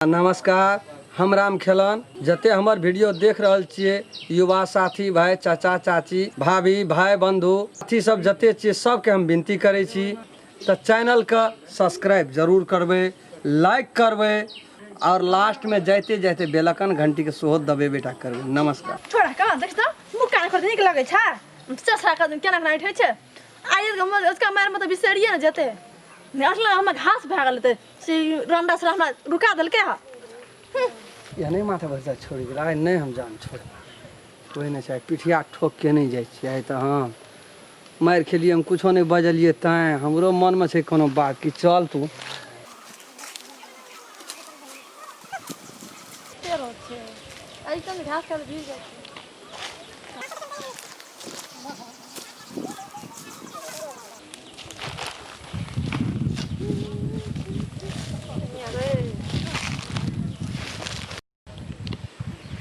नमस्कार, हम राम खेलन। जते हमर वीडियो देख रहल छियै युवा साथी भाई, चाचा चाची, भाभी, भाई बंधु, साथी सब जते छियै सबके हम विनती करै छी तऽ चैनल के सब्सक्राइब जरूर करबै, लाइक करबै और लास्ट में जाइते जाइते बेलकन घंटी के सेहो दबेबे टा करबै। नमस्कार। छोड़ा कहाँ देख त मुँह कान खोल नीक लगै छै चसरा के केना केना उठै छै आइ उसका मार में तऽ बिसरिए ने जेतै अठला हमरा घास भए गेल तऽ से रंडा से हमरा रुका देलकै हँ। या नहि माथा बच्चा छोड़ि गेल आइ नहि हम जान छोड़ कोइ नहि छै पिठिया ठोक के नहि जाइ छियै आइ तऽ हम मारि खेलियै, हम कुछो नहि बजलियै तैँ हमरो मनमे छै कोनो बात कि चल तू छै ऐसन घास खाइ भीग जाइ छै।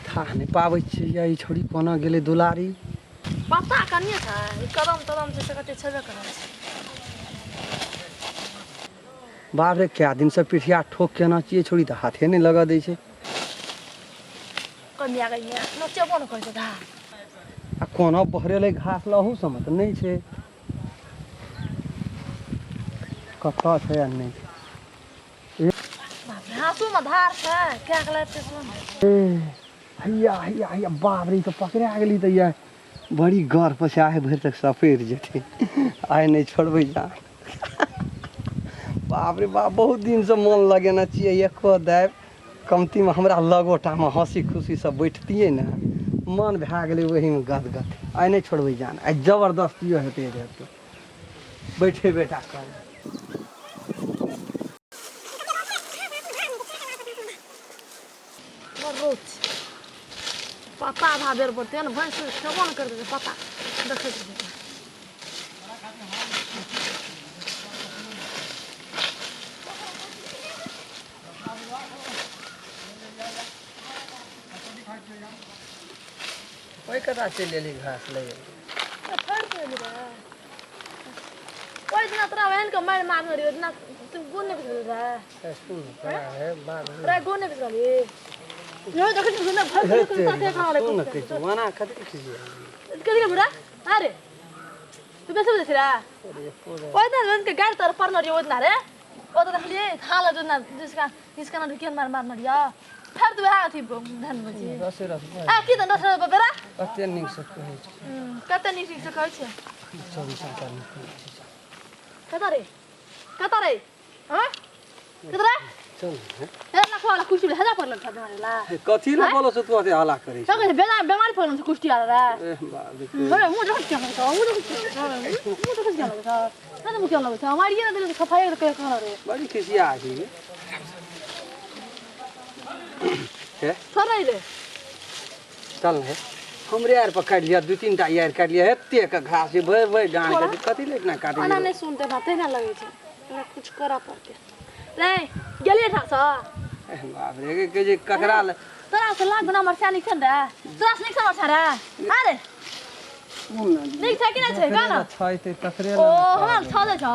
थाह नहि पाबै छियै या ई छौड़ी कोना गेलै दुलारी। पता कनिए छै ई कदम तदम छै से कते छेबे करै छै। बाप रे, कए दिनसँ पिठिया ठोक केना छियै, छौड़ी तऽ हाथे नहि लगऽ दै छै। कमिया गई नोचेबो ने करै छै घास। आ कोना बहरेलै घास लहू सबमे तऽ नहि छै, कतऽ छै आ नहि छै। बाप रे, हाँसू मे धार छै क्या के लाइते सुन। ए हैया हैया हैया, बाप रे, ई तऽ पकड़ा गेली तऽ या बड़ी गौर पर से आइ भरि तक सपेट जेतै, आइ नहि छोड़बै जान। बाप रे बाप, बहुत दिनसँ मोन लगेने छियै एको दाबि कमतीमे हमरा लगोटामे हँसी खुशीसँ बैठतियै ने, मन भए गेलै ओहीमे गदगद। आइ नहि छोड़बै जान, आइ जबरदस्तियो हेतै हेतै बैठे बेटा कर। बड़ रौद छै, पता आधा बेर पड़तै ने, भैंस खेबो ने करतै, पता देखै छियै। ओहि कता चलि एली घास लए? ओहि दिना तोरा ओहन के मारि मारने रहियो, ओहि दिना तू गोड़ नहि बिसरल रहे? सुन तोरा हे बाप रे, गोड़ नहि बिसरली यो? देखै छी ने भरि हे के साथे खा ले। सुन कहै छी ओना कथी खिसिया कथी के बुढ़ा? अरे तू बेसी बुझै छी रे। ओहि दिना ओहन के गाड़ि तर पड़ल रहियो ओहि दिना रे, ओ तऽ देखलियै थाल जो दिना जिसका जिसका ना केहन मार मारने रहियो, फेर तू वएह अथी धन बजी रसे रस। आ की तऽ दस बेरा कते नीकसँ कहै छी, कते नीक नीक से कहै छै। 24 घंटा नीक कहै छी। कतऽ रे, कतऽ रे? हँ, कतऽ रे? चल ने। हे लखवा वाला कुर्सी हेजा पड़ल छ बेमारी ला। कथी लए बोलो से तू अते हल्ला करै सब कहै बेमार बेमारी पड़ल छ कुर्सी वाला रे। ए बाप रे, अरे मुँह देखै केना लगै छ, मुँह देखै मुँह देखै केना लगै छ, नहि मुँह केना लगै छ, मारिए ने देले सफाई के कहना रे। बड़ी खिसिया छी हे। छोड़ रे, चल ने, हमरे आर पर काटि लिअ, दू तीन टा यार काटि लिअ, एतेक घास छै भरि भरि डाँड़ के, कथी लए इतना काटि? ओना नहि सुनते बात ने लगै छै, ओकरा कुछ करऽ पड़तै रे। गेलियै ठासँ। बाप रे, के जे ककरा ले तोरा से लाख गुना मरचा नीक छै ने रे, तोरा से नीक छै मरचा रे। अरे नीक छै कि नहि छै कह ने? छै ते तकरे। ओ हमरा छ दे छ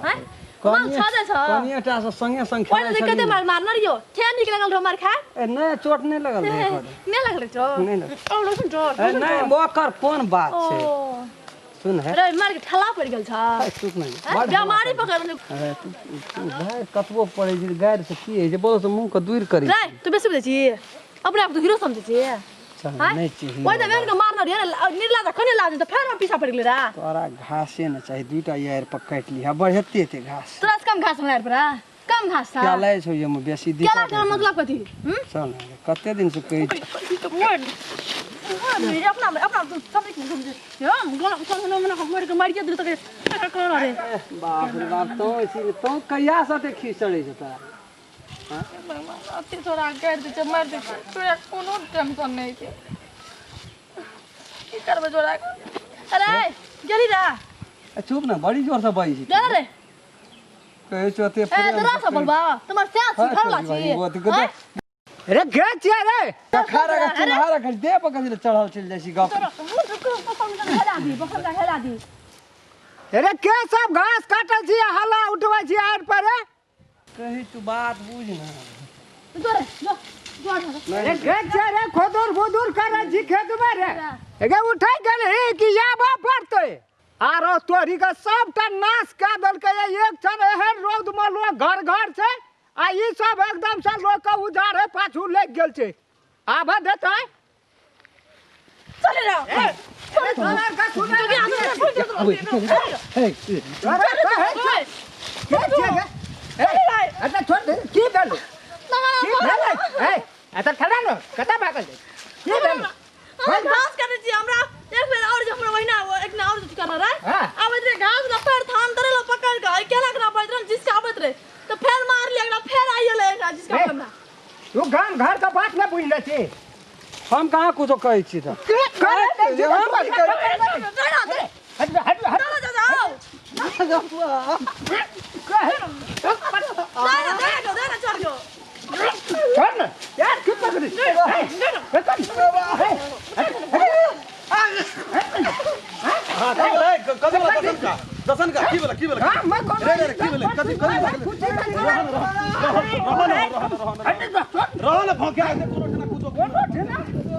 हैं, हमरा छ दे छ। कनिए टा से संगे संग ओहि खेलाइ दिन कते छलियै। मार मारने रहियो, के नीक लगल रहो मार खा? ए नहि, चोट नहि लगल रहै एकर। नहि लगल चोट? नहि लगल। ओ लसन चोट। ए नहि, ओकर कोन बात ओ छै? सुन हे रे, मार के ठला पड़ि गेल छ। ए, चुप नहि हैं? बेमारी पकड़ ले। अरे तू तू भाय कतबो पड़ै छै गारि से की होइ छै, बोल से मुँह के दूर करी। रे तू बेसी बुझै छी अपने आप, तू हीरो समझै छी? चल हैं? नहि छी। ओहि दिन बेन के मारने रहियो ने निर्ला, तऽ कने लाज तऽ फेर हम पीछा पड़ि गेलै रे। तोरा घासे ने चाही, दूटा यार पर काटि लिहा, बढ़ेते एते घास। तोरा से कम घास हमरा पर कम घास था क्या लै छौ ये बेसी केला दिक्कत? के मतलब कथी? हम्म, चल ने, कते दिन से कहै छी। अपना अपना तू समझ समझ हम गला कोन मने मर के मारिए दिल तक कर रे। बाप रे बाप, तों ऐसी तों कहिया से एते खीस चढ़ै छौ तोरा? अते तोरा गारि दै छै, मारि दै छै, तोरा कोनो टेंशन नहि छै। की करबै जोड़ा के? अरे गेली रे। ए, चुप ने, बड़ी जोर से बजै छी। गेल रे। कहै छौ एते ए प्रेम तोरा से बोलबा तुम्हार स्याह हाँ, सिखल तोरी छी। बहिन, वो तो रे के छियै रे? कखा रख चिन्हा रख देह पर कथी लए चढ़ल चलि जाइ छी गप। तोरा मुंह झुक पकड़ के हेला दी, पकड़ के हेला दी। रे के सब घास काटै छी, हल्ला उठबै छी आड़ पर रे? कहै तू बात बुझ ने। जो रे जो जो जो अरे खेत छै रे खोदुर बुदुर करे छी खेत में रे एगे उठै गेल हे कि आबऽ पड़तै आरो तोरी के सबटा नाश कए देलकै एक क्षण एहन रौद में लोग घर घर छै आ ई सब एकदम से लोग के उजाड़े पाछू लागि गेल छै आबऽ देतै चले रे अरे तोरा के सुनै तोरा कहै छै के छै गे? ए, अच्छा छोड़ दे की भेल की भेल ए अच्छा ठहरा न कतऽ भागल जाइ की भेल हम घास काटै छी हमरा एक बेर और जे हमरा ओहिना एक ना और जे करना रहे हाँ। आबैत रहे घास ला फेर थान तरे ला पकड़ के केला के ना बैठ रहे जिसका आबैत रहे तो फेर मार लिया एकरा फेर आई गेलै एकरा जिसका ए। हमरा तू गाम घर के बात नहि बुझले छी हम कहाँ कुछो कहै छी तऽ के करे दै छी हम की कहै चलो दे हट हट हट चलो जा जाओ कहे दे ना दे ना दे ना चल गयो छोड़ न यार क्यों पकड़ी हाँ कथी बोला दसन का दसन का की बोला की बोला हां मैं कोन रे रे की बोला कथी कथी रह न भौंके आके कोनो ठना कुछो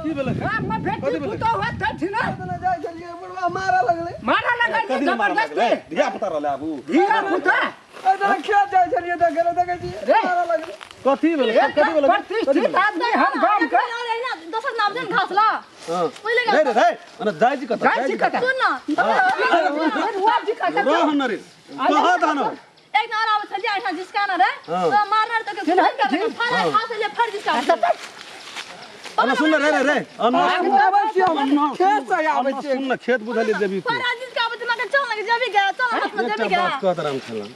की बोला मैं बेटी पुतो हुआ था ना जाइ छलियै बुढ़वा मारऽ लगलै मारा लगा कथी जबरदस्ती धिया पुता रहले आबू धिया पुता एहि खेत जाइ छलियै देखै लए देखै छियै रे। मारऽ लगलै कथी भेलै कथी भेलै प्रतिष्ठित आदमी हम गाम के और एहिना दोसर नाम देन घास ला हां बुझले रे रे रे अने जाइ छी कत जाइ छी कतऽ? सुन ना हुआ जी कतऽ? रह न रे कहाँ दानो एक ना आबै छलियै एहिना जिसका ना रे हाँ। तो मारना तो के कर फाला घास ले फर जिसका अने सुन रे रे रे अने आबै छियै हम खेत से आबै छियै सुन न खेत बुझलिए जेबी तू पर जिसका आबै मगर चल ना जबी गया चल हाथ में एकटा जबी गया बात कहत राम खेलन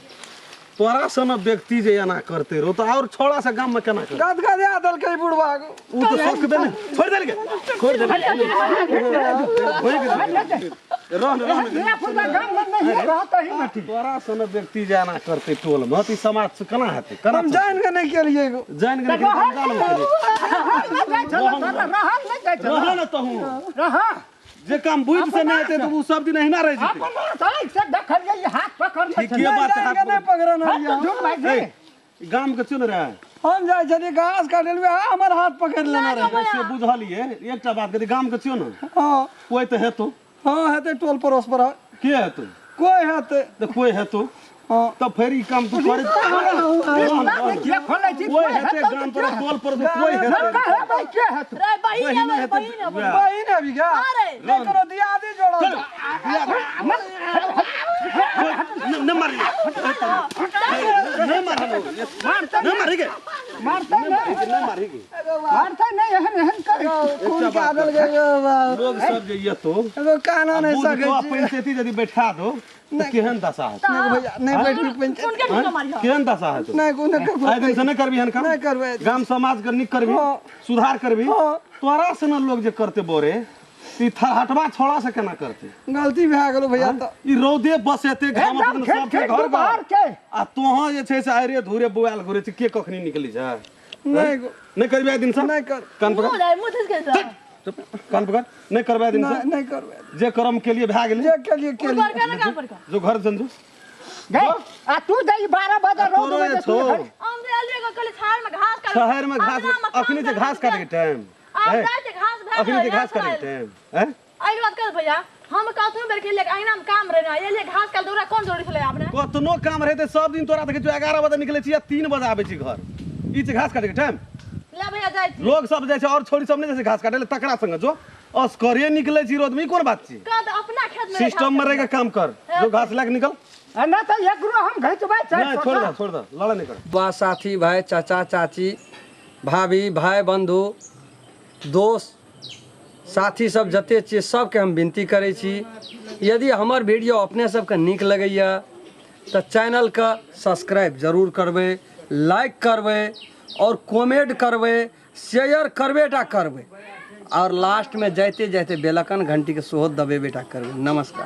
तोरा सन व्यक्ति जे एना करते रहो तऽ और छोड़ा से गाम में केना करते गद गदा देलकै बुढ़वा उ तऽ सकबे ने छोड़ देलकै छोड़ देलकै रह न रह न धिया पुता गाम में नहीं रहता ही नहीं तोरा सन व्यक्ति जे एना करते टोल में तऽ ई समाज से केना हेतै केना हम जानि कऽ नहि केलियै एगो जानि के नहि गाम में केलियै। रहल नहीं जाइ छलो तोरा रहल नहीं जाइ छलो रह न तहूँ रह जे काम बुझि से नहि हेतै तऽ उ सब दिन अहिना रहि जेतै अपन साइड से देखलियै हाथ पकड़ ठीके बात छै, जानि कऽ नहि पकड़न हाथ हइए झूठ भाई जी ए, गाम के चुन रहे हम जाइ छलियै घास काटै लए वएह हमर हाथ पकड़ि लेने रहै से बुझलियै एकटा बात करी गाम के चुन हँ कोइ तऽ हेतौ हँ हेतै टोल पड़ोस पर के हेतौ कोइ हेतै तऽ कोइ हेतौ हँ तऽ फेर ई काम तू करे के खोलै छी कोइ हेतै गाम पर टोल पर कोइ हेतै कहे भाई के हेतौ रे बहिन बहिन है हेतै बहिन है वएह। बहिन अभी गा अरे नहि कोनो दियादी जोड़ल न मारी नहीं मार नहीं मारी के मारते नहीं नहीं मारी के मारते नहीं एहन एहन कर खून के आदल के लोग सब जे ये तो एगो काना नहीं बुध सकै को छी पंचायती यदि बैठा दो तो केहन दशा हेतौ नहि भैया नहि बैठू पंचायत सुन के ठुका मारी केहन दशा हेतौ नहि कोनो ककरो आइ दिन से नहि करबी हन काम नहि करबै गाम समाज के नीक करबी हाँ। सुधार करबी हाँ। तोरा से न लोग जे करते बोरे ई थरहटवा छोड़ा से केना करते गलती भए गेलो भैया तऽ ई रौदे बसेते घाम एकदम अपन खेत सबके खेत घर बाहर घर के आ तोहाँ जे छै से आइरे धूरे बौआल घुरे छै के कखनी निकली छै नहि नहि करबी आइ दिन से नहि कर कान पकड़ मुंह जाय मुंह धस के जा चुप, कान पकड़ नहि करबै आइ दिन से नहि नहि करबै जे कर्म के लिए भए गेलै जे केलिए केलिए ऊपर के ना काम पर का जो घर संजू गए आ तू जाई 12 बजे रौद तोरो में जे जे छौ तू घर हम जे एलियै गो कहली छाड़ में घास काट शहर में घास अखनी जे घास काटे के टाइम आब जाइ छै घास भए अखनी जे घास काटे के टाइम हैं एहि बात कर भैया हम कहथुन बेर के लिए अहिना में काम रहे ना एलियै घास काट दौड़ा कोन जरूरी छलै अपने कतनो काम रहते सब दिन तोरा देखै छियौ 11 बजे निकलै छी या 3 बजे आबै छी घर ई छै घास काटे के टाइम ले भैया जाइ छी लोग सब जाइ छै और छोरी सब नहि जाइ छै घास काटे ले तकरा संगे जो असकरे निकलै छी रोड में ई कोन बात छी कह तऽ अपना खेत में सिस्टम में रह के काम कर जो घास लए के निकल आ ना तऽ एकरो हम घिचबै छै नहीं छोड़ दे छोड़ दे लड़ाई नहीं कर बा साथी भाई चाचा चाची भाभी भाई बंधु दोस्त साथी सब जते छियै सबके हम विनती करै छी यदि हमर वीडियो अपने सबके नीक लगैए तऽ चैनलके सब्सक्राइब जरूर करबै लाइक करबै आओर कमेंट करबै शेयर करबे टा करबै आओर लास्टमे जाइते जाइते बेलकन घंटीके सेहो दबेबे टा करबै। नमस्कार।